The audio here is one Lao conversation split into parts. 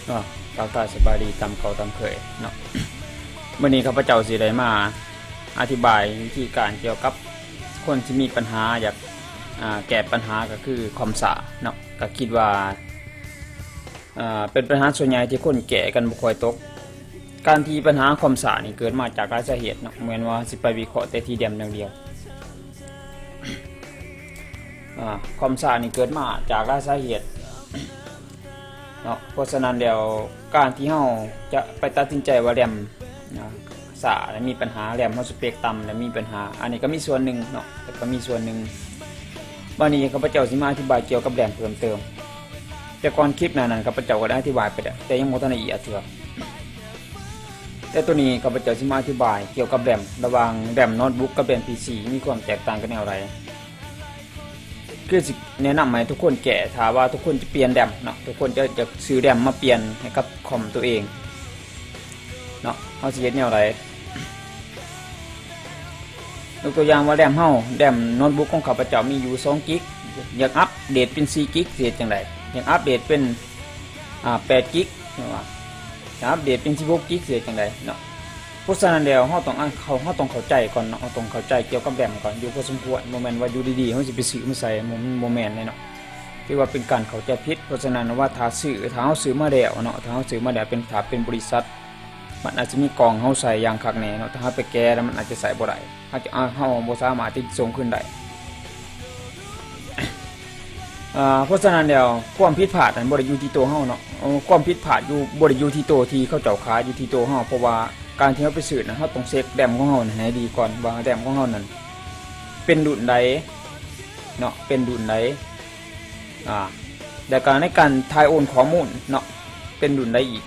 ເນາະ ທັກທາຍສະບາຍດີຕາມເກົ່າຕາມເຄີຍເນາະ. ມື້ນີ້ຂ້າພະເຈົ້າຊິໄດ້ມາອະທິບາຍວິທີການກ່ຽວກັບຄົນທີ່ມີປັນຫາຢາກ ອາ ແກ້ປັນຫາກໍຄືຄອມຊ້າເນາະ. ກໍຄິດວ່າ ອາ ເປັນປັນຫາສ່ວນໃຫຍ່ທີ່ຄົນແກ້ກັນບໍ່ຄ່ອຍຕົກ. ການທີ່ປັນຫາຄອມຊ້ານີ້ເກີດມາຈາກຫຼາຍສາເຫດເນາະ, ບໍ່ແມ່ນວ່າຊິໄປວິເຄາະແຕ່ທີ່ແດມຢ່າງດຽວ. ອາ ຄອມຊ້ານີ້ເກີດມາຈາກຫຼາຍສາເຫດເນາະ, ເພາະສະນັ້ນແລ້ວ ການທີ່ເຮົາຈະໄປຕັດສິນໃຈວ່າແຣມ ອາ ຊ້າ ແລະ ມີປັນຫາ, ແຣມເຮົາສະເປັກຕ່ຳ ແລະ ມີປັນຫາ, ອັນນີ້ກໍມີສ່ວນໜຶ່ງເນາະ, ກໍມີສ່ວນໜຶ່ງ. ບາດນີ້ຂ້າພະເຈົ້າຊິມາອະທິບາຍກ່ຽວກັບແຣມເພີ່ມເຕີມ. ແຕ່ກ່ອນຄລິບໜ້ານັ້ນ ຂ້າພະເຈົ້າກໍໄດ້ອະທິບາຍໄປແລ້ວ ແຕ່ຍັງບໍ່ທັນລະອຽດເທື່ອ. ແຕ່ໂຕນີ້ຂ້າພະເຈົ້າຊິມາອະທິບາຍກ່ຽວກັບແຣມ ລະຫວ່າງແຣມໂນດບຸກກັບແຣມພີຊີ ມີຄວາມແຕກຕ່າງກັນແນວໃດ. ຄືຊິແນະນຳໃຫ້ທຸກຄົນແກ້ ຖ້າວ່າທຸກຄົນຈະປ່ຽນແຣມເນາະ, ທຸກຄົນຈະ ຈະຊື້ແຣມມາປ່ຽນໃຫ້ກັບຄອມໂຕເອງເນາະ, ເຮົາຊິເຮັດແນວໃດ? ຍົກຕົວຢ່າງວ່າແຣມເຮົາ ແຣມໂນດບຸກຂອງຂ້າພະເຈົ້າມີຢູ່ສອງກິກ, ຢາກອັບເດດເປັນສີ່ກິກ ຊິເຮັດຈັ່ງໃດ? ຢາກອັບເດດເປັນ ອາ ແປດກິກ ວ່າ ຢາກອັບເດດເປັນສິບຫົກກິກ ຊິເຮັດຈັ່ງໃດເນາະ? ເພາະສະນັ້ນແລ້ວ ເຮົາຕ້ອງ ເຮົາ ເຮົາຕ້ອງເຂົ້າໃຈກ່ອນເນາະ, ເຮົາຕ້ອງເຂົ້າໃຈກ່ຽວກັບແຣມກ່ອນ ຢູ່ພໍສົມຄວນ. ບໍ່ແມ່ນວ່າຢູ່ດີໆ ເຮົາຊິໄປຊື້ມາໃສ່ ມັນບໍ່ແມ່ນເດ້ເນາະ, ຖືວ່າເປັນການເຂົ້າໃຈຜິດ. ເພາະສະນັ້ນວ່າ ຖ້າຊື້ ຖ້າເຮົາຊື້ມາແລ້ວເນາະ, ຖ້າເຮົາຊື້ມາແລ້ວເປັນ ຖ້າເປັນບໍລິສັດ ມັນອາດຈະມີກ່ອງເຮົາໃສ່ຢ່າງຄັກແນ່ເນາະ, ຖ້າເຮົາໄປແກ້ແລ້ວ ມັນອາດຈະໃຊ້ບໍ່ໄດ້, ເຮົາຈະ ເຮົາບໍ່ສາມາດທີ່ຈະສົ່ງຄືນໄດ້. ອາ ເພາະສະນັ້ນແລ້ວ ຄວາມຜິດພາດນັ້ນບໍ່ໄດ້ຢູ່ທີ່ໂຕເຮົາເນາະ, ຄວາມຜິດພາດຢູ່ ບໍ່ໄດ້ຢູ່ທີ່ໂຕທີ່ເຂົາເຈົ້າຂາຍ, ຢູ່ທີ່ໂຕເຮົາ. ເພາະວ່າການທີ່ເຮົາໄປຊື້ນັ້ນ ເຮົາຕ້ອງເຊັກແຣມຂອງເຮົາໃຫ້ດີກ່ອນ ວ່າແຣມຂອງເຮົານັ້ນເປັນລຸ້ນໃດເນາະ, ເປັນລຸ້ນໃດ. ອາ ແລ້ວກໍໃນການຖ່າຍໂອນຂໍ້ມູນເນາະ ເປັນລຸ້ນໃດອີກ.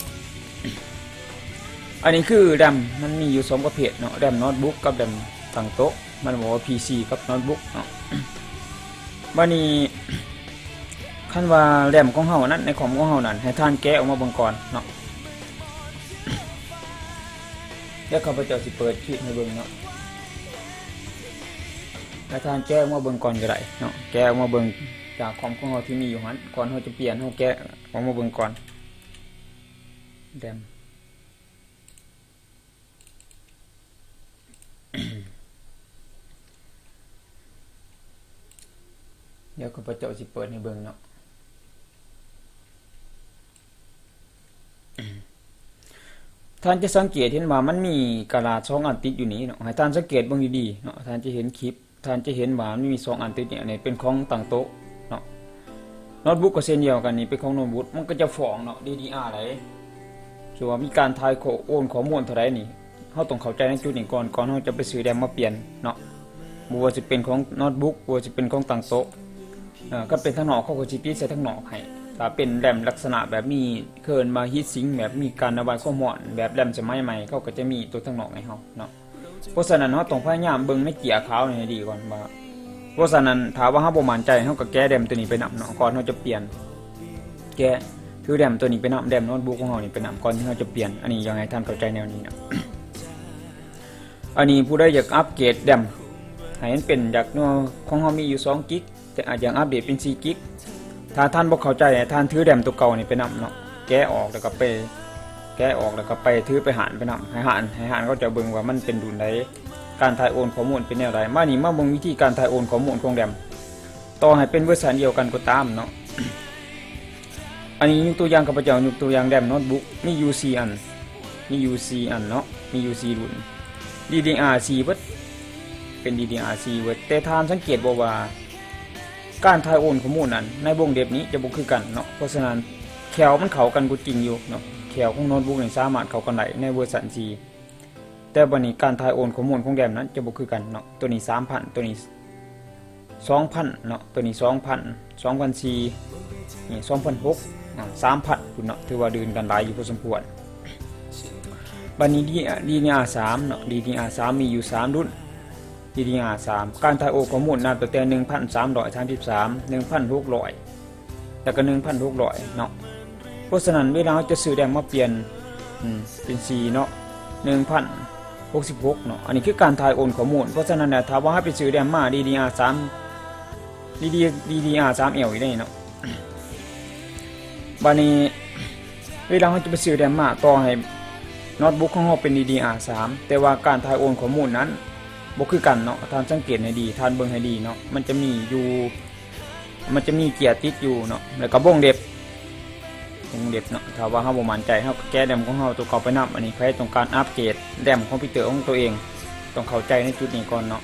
ອັນນີ້ຄືແຣມ ມັນມີຢູ່ສອງປະເພດເນາະ, ແຣມໂນດບຸກກັບແຣມຕັ້ງໂຕະ, ມັນບອກວ່າພີຊີກັບໂນດບຸກເນາະ. ບາດນີ້ ຄັນວ່າແຣມຂອງເຮົານັ້ນ ໃນຄອມຂອງເຮົານັ້ນ ໃຫ້ທ່ານແກະອອກມາເບິ່ງກ່ອນເນາະ. ດຽວຂ້າພະເຈົ້າຊິເປີດຄລິບໃຫ້ເບິ່ງເນາະ, ໃຫ້ທ່ານແກະອອກມາເບິ່ງກ່ອນກໍໄດ້ເນາະ, ແກະອອກມາເບິ່ງຈາກຄອມຂອງເຮົາທີ່ມີຢູ່ຫັ້ນ ກ່ອນເຮົາຈະປ່ຽນ, ເຮົາແກະອອກມາເບິ່ງກ່ອນ. ແຣມ ດຽວຂ້າພະເຈົ້າຊິເປີດໃຫ້ເບິ່ງເນາະ. ທ່ານຈະສັງເກດເຫັນວ່າມັນມີກະດາດສອງອັນຕິດຢູ່ນີ້ເນາະ, ໃຫ້ທ່ານສັງເກດເບິ່ງດີໆເນາະ, ທ່ານຈະເຫັນຄລິບ ທ່ານຈະເຫັນວ່າມັນມີສອງອັນຕິດນີ້ ອັນນີ້ເປັນຂອງຕັ້ງໂຕະເນາະ. ໂນດບຸກກໍເຊັ່ນດຽວກັນ ນີ້ເປັນຂອງໂນດບຸກ ມັນກໍຈະຟ້ອງເນາະ ດີດີອາ ໃດ ສົມມຸດວ່າມີການຖ່າຍໂອນຂໍ້ມູນເທົ່າໃດນີ້ ເຮົາຕ້ອງເຂົ້າໃຈໃນຈຸດນີ້ກ່ອນ ກ່ອນເຮົາຈະໄປຊື້ແຣມມາປ່ຽນເນາະ. ບໍ່ວ່າຊິເປັນຂອງໂນດບຸກ ບໍ່ວ່າຊິເປັນຂອງຕັ້ງໂຕະ ເອີ ຄັນເປັນທາງນອກ ເຂົາກໍຊິຕິດໃສ່ທາງນອກໃຫ້. ຖ້າເປັນແຣມລັກສະນະແບບມີ ເອີ້ນວ່າຮີດຊິງ ແບບມີການລະບາຍຄວາມຮ້ອນ ແບບແຣມສະໄໝໃໝ່ ເຂົາກໍຈະມີຕົວທາງນອກໃຫ້ເຮົາເນາະ. ເພາະສະນັ້ນ ເຮົາຕ້ອງພະຍາຍາມເບິ່ງໃນເຈ້ຍຂາວນີ້ໃຫ້ດີກ່ອນວ່າ ເພາະສະນັ້ນ ຖ້າວ່າເຮົາບໍ່ໝັ້ນໃຈ ເຮົາກໍແກະແຣມຕົວນີ້ໄປນຳເນາະ ກ່ອນເຮົາຈະປ່ຽນ. ແກະ ຖືແຣມຕົວນີ້ໄປນຳ ແຣມໂນດບຸກຂອງເຮົານີ້ໄປນຳ ກ່ອນທີ່ເຮົາຈະປ່ຽນ. ອັນນີ້ຢາກໃຫ້ທ່ານເຂົ້າໃຈແນວນີ້ເນາະ. ອັນນີ້ຜູ້ໃດຢາກອັບເກຣດແຣມໃຫ້ມັນເປັນ ຢາກ ຂອງເຮົາມີຢູ່ສອງກິກ ແຕ່ອາດຢາກອັບເດດເປັນສີ່ກິກ. ຖ້າທ່ານບໍ່ເຂົ້າໃຈ ໃຫ້ທ່ານຖືແຣມຕົວເກົ່ານີ້ໄປນຳເນາະ ແກະອອກແລ້ວກໍໄປ ແກະອອກແລ້ວກໍໄປຖືໄປຮ້ານໄປນຳ ໃຫ້ຮ້ານ ໃຫ້ຮ້ານເຂົາເຈົ້າເບິ່ງວ່າມັນເປັນລຸ້ນໃດ ການຖ່າຍໂອນຂໍ້ມູນເປັນແນວໃດ. ມານີ້ມາເບິ່ງວິທີການຖ່າຍໂອນຂໍ້ມູນຂອງແຣມ ຕໍ່ໃຫ້ເປັນເວີຊັນດຽວກັນກໍຕາມເນາະ. ອັນນີ້ຍົກຕົວຢ່າງ ຂ້າພະເຈົ້າຍົກຕົວຢ່າງແຣມໂນດບຸກ ມີຢູ່ສີ່ອັນ ມີຢູ່ສີ່ອັນເນາະ ມີຢູ່ສີ່ລຸ້ນ ດີດີອາ ສີ່ເບິດ ເປັນ ດີດີອາ ສີ່ເບິດ. ແຕ່ທ່ານສັງເກດບໍ່ວ່າ ການຖ່າຍໂອນຂໍ້ມູນນັ້ນ ໃນວົງເລັບນີ້ຈະບໍ່ຄືກັນເນາະ. ເພາະສະນັ້ນ ແຄວມັນເຂົ້າກັນກໍຈິງຢູ່ເນາະ ແຄວຂອງໂນດບຸກນີ້ສາມາດເຂົ້າກັນໄດ້ໃນເວີຊັນສີ່ ແຕ່ບາດນີ້ການຖ່າຍໂອນຂໍ້ມູນຂອງແຣມນັ້ນຈະບໍ່ຄືກັນເນາະ. ໂຕນີ້ສາມພັນ ໂຕນີ້ສອງພັນເນາະ ໂຕນີ້ສອງພັນ ສອງພັນສີ່ ນີ້ສອງພັນຫົກ ສາມພັນພຸ້ນເນາະ ຖືວ່າເດີ່ນກັນຫຼາຍຢູ່ພໍສົມຄວນ. ບາດນີ້ດີດີອາ ສາມເນາະ ດີດີອາ ສາມມີຢູ່ສາມລຸ້ນ ດີດີອາ ສາມ ການຖ່າຍໂອນຂໍ້ມູນນັບຕັ້ງແຕ່ໜຶ່ງພັນສາມຮ້ອຍສາມສິບສາມ ໜຶ່ງພັນຫົກຮ້ອຍ ແລ້ວກໍໜຶ່ງພັນຫົກຮ້ອຍເນາະ. ເພາະສະນັ້ນ ເວລາເຮົາຈະຊື້ແຣມມາປ່ຽນ ອືມ ເປັນສີ່ເນາະ ໜຶ່ງພັນຫົກສິບຫົກເນາະ. ອັນນີ້ຄືການຖ່າຍໂອນຂໍ້ມູນ. ເພາະສະນັ້ນແຫຼະ ຖ້າວ່າເຮົາໄປຊື້ແຣມມາ ດີດີອາ ສາມ ດີດີ ດີດີອາ ສາມແອລ ອີກເດ້ເນາະ. ບາດນີ້ ເວລາເຮົາຈະໄປຊື້ແຣມມາຕໍ່ໃຫ້ໂນ້ດບຸກຂອງເຮົາເປັນດີດີອາສາມ ແຕ່ວ່າການຖ່າຍໂອນຂໍ້ມູນນັ້ນບໍ່ຄືກັນເນາະ. ທ່ານສັງເກດໃຫ້ດີ ທ່ານເບິ່ງໃຫ້ດີເນາະ ມັນຈະມີຢູ່ ມັນຈະມີເຈ້ຍຕິດຢູ່ເນາະ ແລ້ວກໍວົງເລັບ ວົງເລັບເນາະ. ຖ້າວ່າເຮົາບໍ່ໝັ້ນໃຈ ເຮົາກໍແກະແຣມຂອງເຮົາຕົວເກົ່າໄປນຳ. ອັນນີ້ໃຜຕ້ອງການອັບເກຣດແຣມຄອມພິວເຕີຂອງຕົວເອງ ຕ້ອງເຂົ້າໃຈໃນຈຸດນີ້ກ່ອນເນາະ.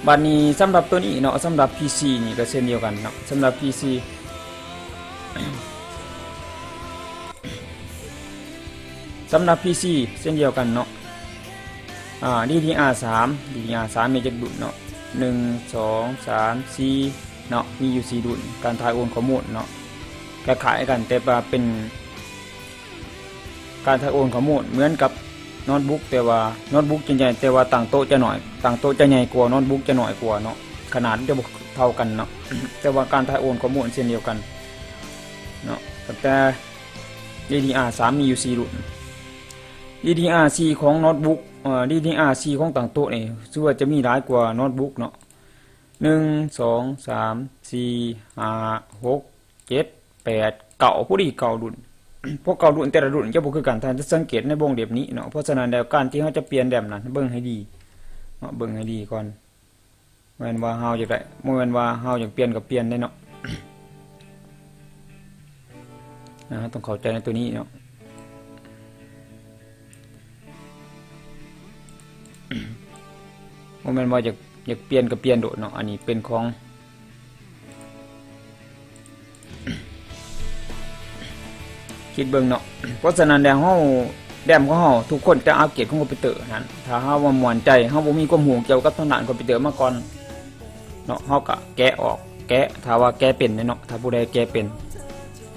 ບາດນີ້ສຳລັບຕົວນີ້ເນາະ ສຳລັບພີຊີນີ້ກໍເຊັ່ນດຽວກັນເນາະ ສຳລັບພີຊີ ສຳລັບພີຊີເຊັ່ນດຽວກັນເນາະ ອາ ດີດີອາສາມ ດີດີອາສາມມີຈັກລຸ້ນເນາະ ໜຶ່ງ ສອງ ສາມ ສີ່ ເນາະ ມີຢູ່ສີ່ລຸ້ນ ການຖ່າຍໂອນຂໍ້ມູນເນາະ ຄ້າຍໆກັນ ແຕ່ວ່າເປັນ ການຖ່າຍໂອນຂໍ້ມູນເໝືອນກັບໂນ້ດບຸກ ແຕ່ວ່າໂນ້ດບຸກຈະໃຫຍ່ ແຕ່ວ່າຕັ້ງໂຕະຈະໜ້ອຍ ຕັ້ງໂຕະຈະໃຫຍ່ກວ່າ ໂນ້ດບຸກຈະໜ້ອຍກວ່າເນາະ ຂະໜາດມັນຈະບໍ່ເທົ່າກັນເນາະ. ແຕ່ວ່າການຖ່າຍໂອນຂໍ້ມູນເຊັ່ນດຽວກັນເນາະ ຕັ້ງແຕ່ດີດີອາສາມມີຢູ່ສີ່ລຸ້ນ ດີດີອາສີ່ຂອງໂນ້ດບຸກ ເອີ ດີດີອາສີ່ຂອງຕັ້ງໂຕະນີ້ ຖືວ່າຈະມີຫຼາຍກວ່າໂນ້ດບຸກເນາະ ໜຶ່ງ ສອງ ສາມ ສີ່ ຫ້າ ຫົກ ເຈັດ ແປດ ເກົ້າ ພໍດີເກົ້າລຸ້ນ ເພາະເກົ້າລຸ້ນ ແຕ່ລະລຸ້ນຈະບໍ່ຄືກັນ ທ່ານຈະສັງເກດໃນວົງເລັບນີ້ເນາະ. ເພາະສະນັ້ນແລ້ວ ການທີ່ເຮົາຈະປ່ຽນແຣມນັ້ນ ເບິ່ງໃຫ້ດີເນາະ ເບິ່ງໃຫ້ດີກ່ອນ ແມ່ນວ່າເຮົາຢາກໄດ້ ບໍ່ແມ່ນວ່າເຮົາຢາກປ່ຽນກໍປ່ຽນໄດ້ເນາະ. ນະ ເຮົາຕ້ອງເຂົ້າໃຈໃນຕົວນີ້ເນາະ ບໍ່ແມ່ນວ່າຢາກ ຢາກປ່ຽນກໍປ່ຽນໂດດເນາະ ອັນນີ້ເປັນຂອງ ຄິດເບິ່ງເນາະ. ເພາະສະນັ້ນແລ້ວເຮົາ ແຣມຂອງເຮົາທຸກຄົນຈະອັບເກຣດຂອງຄອມພິວເຕີຫັ້ນ ຖ້າເຮົາບໍ່ໝັ້ນໃຈ ເຮົາບໍ່ມີຄວາມຮູ້ກ່ຽວກັບທາງດ້ານຄອມພິວເຕີມາກ່ອນເນາະ ເຮົາກໍແກະອອກ ແກະ ຖ້າວ່າແກະເປັນເນາະ ຖ້າຜູ້ໃດແກະເປັນ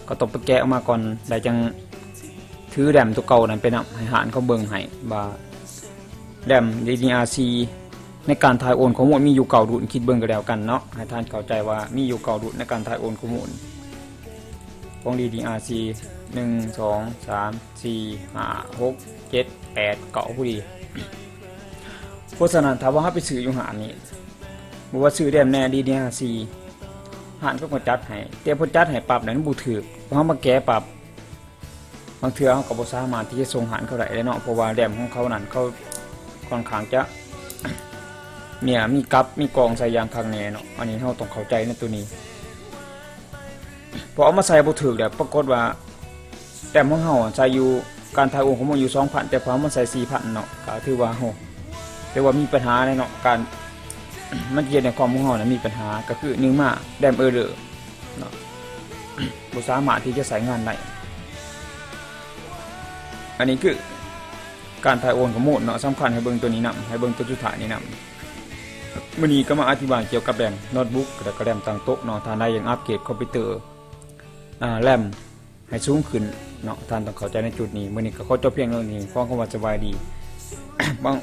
ກໍຕ້ອງໄປແກະອອກມາກ່ອນ ແລ້ວຈັ່ງຖືແຣມຕົວເກົ່ານັ້ນໄປນຳ ໃຫ້ຮ້ານເຂົາເບິ່ງໃຫ້ວ່າ ແຣມດີດີອາສີ່ ໃນການຖ່າຍໂອນຂໍ້ມູນມີຢູ່ເກົ້າລຸ້ນ ຄິດເບິ່ງກໍແລ້ວກັນເນາະ ໃຫ້ທ່ານເຂົ້າໃຈວ່າມີຢູ່ເກົ້າລຸ້ນໃນການຖ່າຍໂອນຂໍ້ມູນຂອງດີດີອາສີ່ ໜຶ່ງ ສອງ ສາມ ສີ່ ຫ້າ ຫົກ ເຈັດ ແປດ ເກົ້າ ພໍດີ. ເພາະສະນັ້ນ ຖ້າວ່າເຮົາໄປຊື້ຢູ່ຮ້ານນີ້ ບໍ່ວ່າຊື້ແຣມແດ່ ດີດີອາສີ່ ຮ້ານເຂົາກໍຈັດໃຫ້ ແຕ່ພໍຈັດໃຫ້ປັບແລ້ວມັນບໍ່ຖືກ ພໍເຮົາມາແກະປັບ ບາງເທື່ອເຮົາກໍບໍ່ສາມາດທີ່ຈະສົ່ງຮ້ານເຂົາໄດ້ເດ້ເນາະ ເພາະວ່າແຣມຂອງເຂົານັ້ນ ເຂົາຂ້ອນຂ້າງຈະ ເມຍມີກັບມີກອງໃສ່ຢ່າງຄັກແນ່ເນາະ. ອັນນີ້ເຮົາຕ້ອງເຂົ້າໃຈໃນຕົວນີ້ ພໍເອົາມາໃສ່ບໍ່ຖືກແລ້ວ ປາກົດວ່າແຣມຂອງເຮົາໃສ່ຢູ່ ການຖ່າຍໂອນຂອງມັນຢູ່ສອງພັນ ແຕ່ພໍເອົາມາໃສ່ສີ່ພັນເນາະ ກໍຖືວ່າ ໂອ້ ຖືວ່າມີບັນຫາແນ່ເນາະ. ການ ມັນຈະເຮັດໃຫ້ຄອມຂອງເຮົານະມີບັນຫາ ກໍຄື ໜຶ່ງມາ ແຣມເອີເຣີເນາະ ບໍ່ສາມາດທີ່ຈະໃຊ້ງານໄດ້. ອັນນີ້ຄືການຖ່າຍໂອນຂໍ້ມູນເນາະ ສຳຄັນໃຫ້ເບິ່ງຕົວນີ້ນຳ ໃຫ້ເບິ່ງຕົວສຸດທ້າຍນີ້ນຳ. ມື້ນີ້ກໍມາອະທິບາຍກ່ຽວກັບແຣມໂນ້ດບຸກ ແລ້ວກໍແຣມຕັ້ງໂຕະເນາະ. ທ່ານໃດຢາກອັບເກຣດຄອມພິວເຕີ ອາ ແຣມ ໃຫ້ສູງຂຶ້ນເນາະ ທ່ານຕ້ອງເຂົ້າໃຈໃນຈຸດນີ້. ມື້ນີ້ກໍຂໍຈົບພຽງເທົ່ານີ້ ຂໍຄຳວ່າສະບາຍດີ. ບາງ